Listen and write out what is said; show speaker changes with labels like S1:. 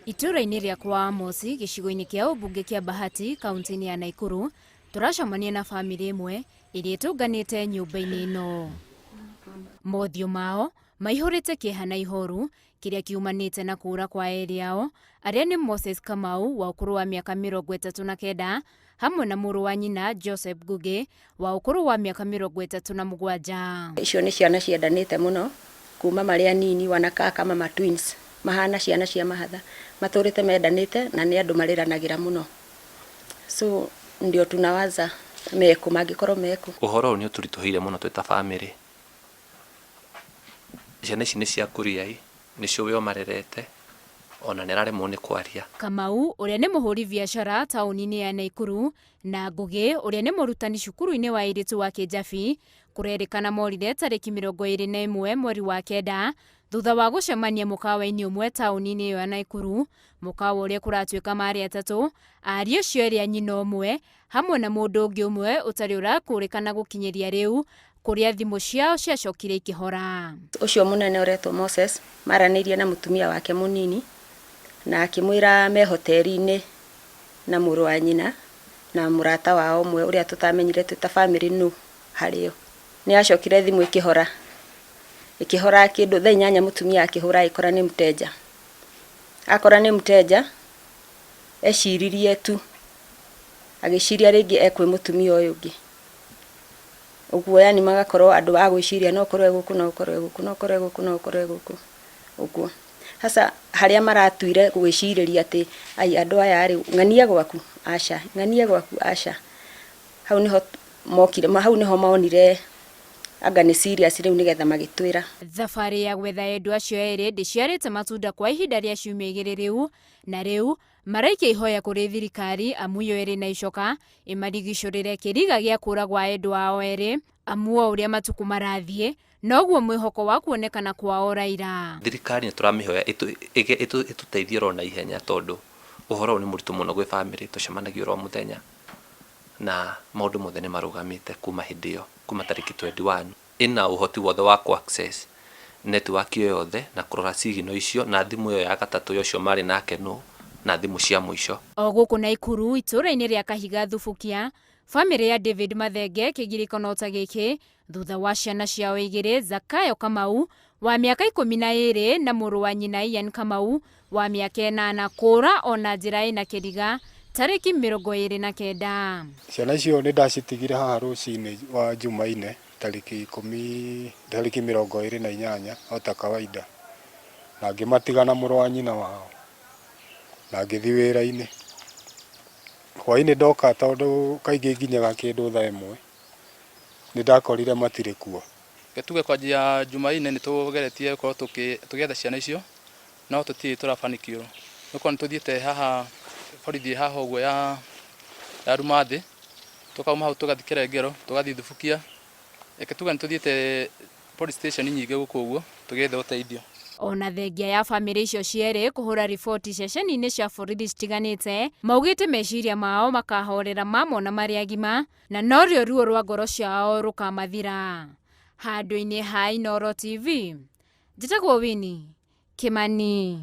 S1: Itũũra-inĩ rĩa kwa Amosi gĩcigo-inĩ kĩa ũmbunge kĩa Bahati kaunti-inĩ ya Naikuru, tũracemania na bamĩrĩ ĩmwe ĩrĩa ĩtũnganĩte nyũmba-inĩ ĩno. Mothiũ mao maihũrĩte kĩeha na ihoru kĩrĩa kiumanĩte na kũũra kwa erĩ ao arĩa nĩ Moses Kamau wa ũkũrũ wa mĩaka 39 hamwe na mũrũ wa nyina Joseph Ngugi wa ũkũrũ wa mĩaka 37.
S2: Icio nĩ ciana ciendanĩte mũno kuma marĩ anini, wanakaa kama ma twins, mahana ciana cia mahatha, matũrĩte mendanĩte na nĩ andũ marĩranagĩra mũno. So ndio tunawaza meku mangĩkorwo meku.
S3: Ũhoro ũyũ nĩ ũtũritũhĩire mũno twĩ ta bamĩrĩ. Ciana ici nĩ cia kũriai, nĩcio we ũmarerete, ona nĩ araremwo nĩ kwaria.
S1: Kamau ũrĩa nĩ mũhũri biacara taũni-inĩ ya Naikuru na Ngugi ũrĩa nĩ mũrutani cukuru-inĩ wa airĩtu wa Kĩnjabi kũrerĩkana morire tarĩki 21 mweri wa 9 thutha wa gũcemania mũkawa-inĩ ũmwe taũni-inĩ ĩyo ya Naikuru, mũkawa ũrĩa kũratuĩka marĩ atatũ, ariũ acio erĩ a nyina ũmwe hamwe na mũndũ ũngĩ ũmwe ũtarĩ ũrakũrĩkana gũkinyĩria rĩu kũrĩa thimũ ciao ciacokire ikĩhora.
S2: Ũcio mũnene ũretwo Moses maranĩirie na mũtumia wake mũnini na akĩmwĩra me hoteri-inĩ na mũrũ wa nyina na mũrata wao ũmwe ũrĩa tũtamenyire twĩ ta bamĩrĩ nũ harĩo. Nĩ acokire thimũ ĩkĩhora, ĩkĩhora kĩndũ thaa 8 mũtumia akĩhũra agĩkora nĩ mteja. Akora nĩ mteja eciririe tu agĩciria rĩngĩ ekwĩ mũtumia ũyũ ũngĩ. Ũguo yani magakorwo andũ a gwĩciria no ũkorwo e gũkũ, no ũkorwo e gũkũ, no ũkorwo e gũkũ, no ũkorwo e gũkũ ũguo. Sasa harĩa maratuire gwĩcirĩria atĩ ai andũ aya rĩ ng'ania gwaku aca, ng'ania gwaku aca, hau niho mokire, hau niho monire anga nĩ serious rĩu nĩgetha magĩtwĩra.
S1: Thabarĩ ya gwetha endwa acio erĩ ndĩciarĩte matunda kwa ihinda rĩa ciumia 2 rĩu, na rĩu maraikia ihoya kũrĩ thirikari amu yo ĩrĩ na icoka ĩmarigicũrĩre kĩriga gĩa kũra gwa endwa ao erĩ, amu o ũrĩa matukũ marathiĩ noguo mwĩhoko wa kuonekana kwao ũraira.
S3: Thirikari nĩ tũramĩhoya ĩtũteithie oro na ihenya tondũ ũhoro ũyũ nĩ mũritũ mũno gwĩ bamĩrĩ, tũcemanagia oro mũthenya na maũndũ mothe nĩ marũgamĩte kuma hĩndĩ ĩyo, kuma tarĩki 21. Ĩna ũhoti wothe wa kũ access network ĩyo yothe na kũrora signal icio na thimũ ĩyo ya gatatũ ya ũcio marĩ nake nũ na thimũ cia mũico.
S1: O gũkũ Naikuru itũũra-inĩ rĩa Kahiga Thubukia, bamĩrĩ ya David Mathenge kĩgirĩko ta gĩkĩ thutha wa ciana ciao igĩrĩ Zakayo Kamau wa mĩaka 12 na mũrũ wa nyina Ian Kamau wa mĩaka 8 kũra ona njĩra ĩna kĩriga tarĩki 29.
S4: Ciana icio nĩ ndacitigire haha rũcinĩ wa Jumaine tarĩki 10, tarĩki 28 o ta kawaida, na ngĩmatiga na mũrũ wa nyina wao na ngĩthiĩ wĩra-inĩ. Hwaĩ-inĩ ndoka tondũ kaingĩ nginyaga kĩndũ thaa 1 nĩ ndakorire matirĩ kuo.
S5: Tuge kwanjia Jumaine nĩ tũgeretie gũkorwo tũgĩetha ciana icio no tũtirĩ tũrabanikiwo. Nĩgũkorwo nĩ tũthiĩte haha borithi haha ũguo ya Rumathĩ, tũkauma hau tũgathiĩ Kĩrengero, tũgathiĩ Thubukia. Reke tuge nĩ tũthiĩte police station nyingĩ gũkũ ũguo tũgĩetha ũteithio.
S1: Ona thengia ya bamĩrĩ icio cierĩ kũhũra riboti ceceni-inĩ cia borithi citiganĩte, maugĩte meciria mao makahorera mamona marĩ agima na norĩo ruo rwa ngoro ciao rũkamathira. Handũ-inĩ ha Inooro TV, njĩtagwo Winnie Kimani.